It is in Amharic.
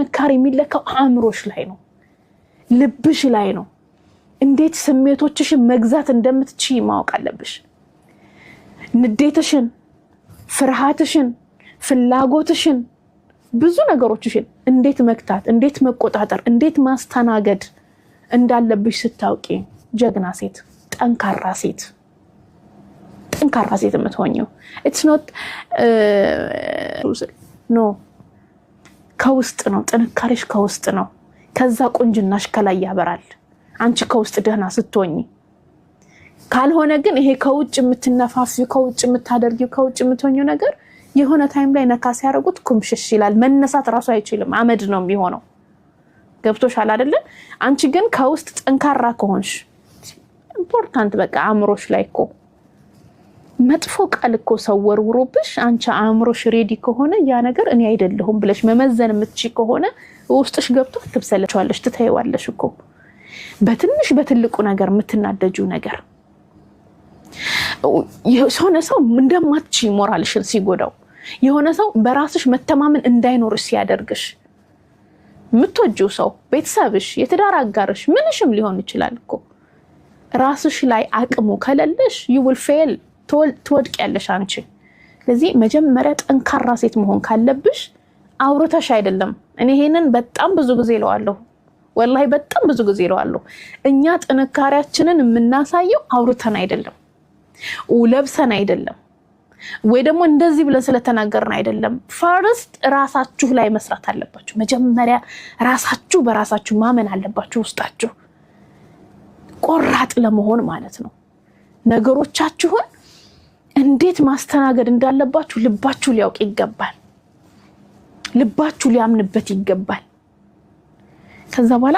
ጥንካሬ የሚለካው አእምሮሽ ላይ ነው፣ ልብሽ ላይ ነው። እንዴት ስሜቶችሽን መግዛት እንደምትችይ ማወቅ አለብሽ። ንዴትሽን፣ ፍርሃትሽን፣ ፍላጎትሽን፣ ብዙ ነገሮችሽን እንዴት መግታት፣ እንዴት መቆጣጠር፣ እንዴት ማስተናገድ እንዳለብሽ ስታውቂ ጀግና ሴት፣ ጠንካራ ሴት፣ ጠንካራ ሴት የምትሆኘው it's not, no፣ ከውስጥ ነው። ጥንካሬሽ ከውስጥ ነው። ከዛ ቁንጅናሽ ከላይ ያበራል። አንቺ ከውስጥ ደህና ስትሆኝ። ካልሆነ ግን ይሄ ከውጭ የምትነፋፊው፣ ከውጭ የምታደርጊው፣ ከውጭ የምትሆኚው ነገር የሆነ time ላይ ነካ ሲያደርጉት ኩምሽሽ ይላል። መነሳት እራሱ አይችልም። አመድ ነው የሚሆነው። ገብቶሻል አይደለ? አንቺ ግን ከውስጥ ጠንካራ ከሆንሽ important በቃ አእምሮሽ ላይ እኮ መጥፎ ቃል እኮ ሰው ወርውሮብሽ አንቺ አእምሮሽ ready ከሆነ ያ ነገር እኔ አይደለሁም ብለሽ መመዘን የምትችይ ከሆነ ውስጥሽ ገብቶ ትብሰለችዋለሽ፣ ትተይዋለሽ እኮ። በትንሽ በትልቁ ነገር የምትናደጂው ነገር፣ የሆነ ሰው እንደማትችይ ሞራልሽን ሲጎዳው፣ የሆነ ሰው በራስሽ መተማመን እንዳይኖርሽ ሲያደርግሽ፣ የምትወጂው ሰው፣ ቤተሰብሽ፣ የትዳር አጋርሽ፣ ምንሽም ሊሆን ይችላል እኮ፣ ራስሽ ላይ አቅሙ ከሌለሽ you will fail፣ ትወድቂያለሽ አንቺ። ስለዚህ መጀመሪያ ጠንካራ ሴት መሆን ካለብሽ አውርተሽ አይደለም። እኔ ይሄንን በጣም ብዙ ጊዜ እለዋለሁ፣ ወላሂ በጣም ብዙ ጊዜ እለዋለሁ። እኛ ጥንካሬያችንን የምናሳየው አውርተን አይደለም፣ ለብሰን አይደለም፣ ወይ ደግሞ እንደዚህ ብለን ስለተናገርን አይደለም። First ራሳችሁ ላይ መስራት አለባችሁ። መጀመሪያ ራሳችሁ በራሳችሁ ማመን አለባችሁ። ውስጣችሁ ቆራጥ ለመሆን ማለት ነው። ነገሮቻችሁን እንዴት ማስተናገድ እንዳለባችሁ ልባችሁ ሊያውቅ ይገባል። ልባችሁ ሊያምንበት ይገባል። ከዛ በኋላ